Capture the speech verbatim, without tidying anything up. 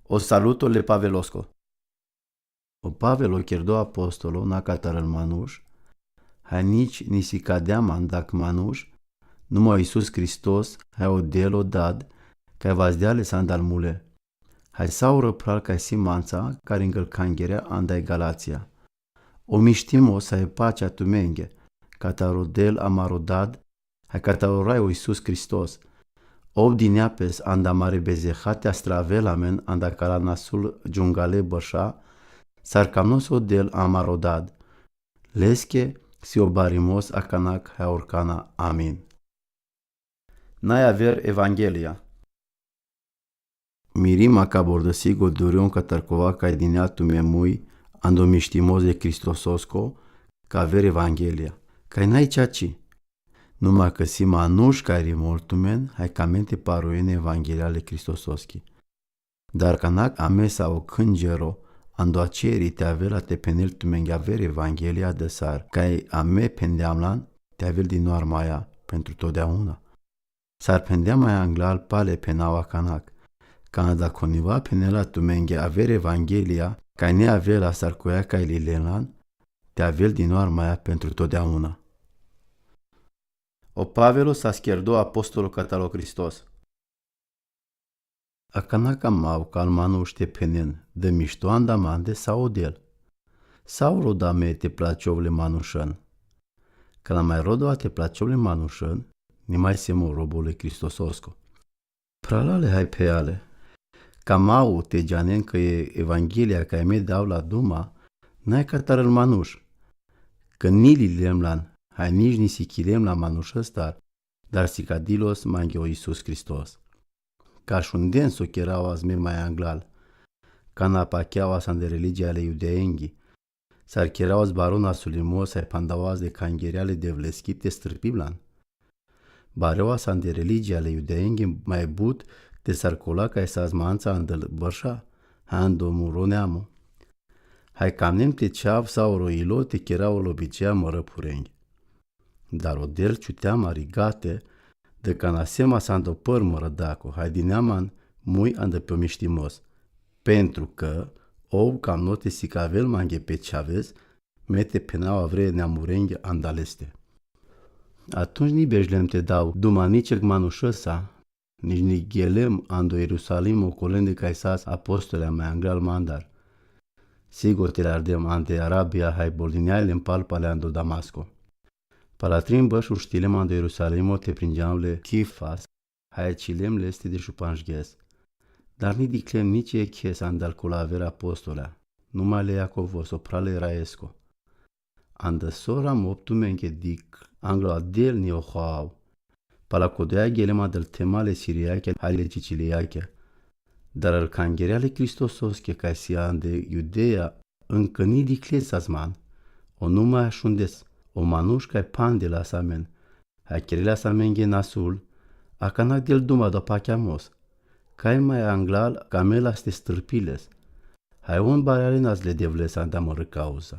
O saluto le Pavelosko. O Pavelo kerdo apostolo, na katarel manuš, haj nici ni si kadeam andak manuš, numa o Isus Hristos, haj o Del, o Dad, kaj vazdea-les andal mule. Haj sauro pral kaj simanca, kari ngăl kangerea andaj Galatia. O mištimos haj pacea tumenge, kataro Del amaro Dad, haj kataro Rai o Isus Hristos. Ov dinea pes anda mare bezehati astravela amen anda kala nasul džungale băša, sar kamnos o Del amaro Dad. Leske si o barimos akanak haj orkana. Amin. Naj aver Evangelia. Mirima ka bordăsig o durion katar kova kaj dinea tumen muj ando mištimos de Hristososko, ka aver Evangelia. Kaj naj čači. Numa kã si manuš kaj rimol tumen, haj ka amen te parujnen Evangelia ale Hristososki. Dar akanak a me sa o kãngero, ando ačeri te avela te phenel tumenge aver Evangelia de sar, kaj a me phendeam lan, te avel dinjoarmaja pentru totdeauna. Sar phendeam maja anglal pale phenava akanak. Kana daconiva phenela tumenge aver Evangelia, kaj nea avela sar koja kaj lilem lan, te avel dinjoarmaja pentru totdeauna. O Pavelo sa skerdo apostolo kataro Hristos. Akanak ka mav kal manuš te phenen, dã mišto anda mande sa o Del. Sauro da me te plačov le manušan. Kana maj rodova te plačov le manušan, ni maj sem o robo le Hristososko. Pralale haj pheale. Ka mav te džanen kã e Evangelia kaj me dau la duma, naj katarel manuš. Kã ni lilem lan, haj nici ni sikilem la manušastar, dar sikadilos mange o Isus Hristos. Ka šunden so keravas me maja anglal. Kana pakeavas ande religia ale iudejenghi. Sar keravas baro nasulimos haj phandavas de kangerea ale Devleski te strpim lan. Bareavas ande religia ale iudejenghi maj but te sar kola kaj sas manca andal băša, haj ando muro neamo. Haj ka amnem te čhav sauro ilo te keravo lobicea mărã phurenghi. Dar o Del čutea ma rigate, dã kana semas ando păr mărã dako, haj dinea man muj ando pe mištimos. Pentru cã ov kamno te sikavel mange pe čhaves, me te phenava vre neamurenghi andaleste. Atunjnji ni bežlem te dau duma ničeg manušasa, nici ni gelem ando Ierusalim okolende kaj sas apostolea maja anglal mandar. Sigur te ardem ande Arabia haj boldinea len pal pale ando Damasko. Pala trin băš uštilem ando Ierusalimo te prinđeam le Kifas, haj čhilem leste dešupanžgjes. Dar ni dikhlem nici ekhes andal kola aver apostolea, numa le Iakovos, o prale Raesko. Andã sora moptumenge dikh, anglo a Del ni ohoav. Pala kodoja gelem andal themale siriake, haj le čhičhiliake. Dar al kangerea ale Hristososke kaj si ande Iudeja, ãnca ni dikhle sas man, o numa šundes, o manuš kaj phandelas amen, haj kerelas amenge nasul, akanak Del duma da pakeamos. Kaj maja anglal ka amelas te strpiles. Haj on barealenas le Devles anda mărã kauza.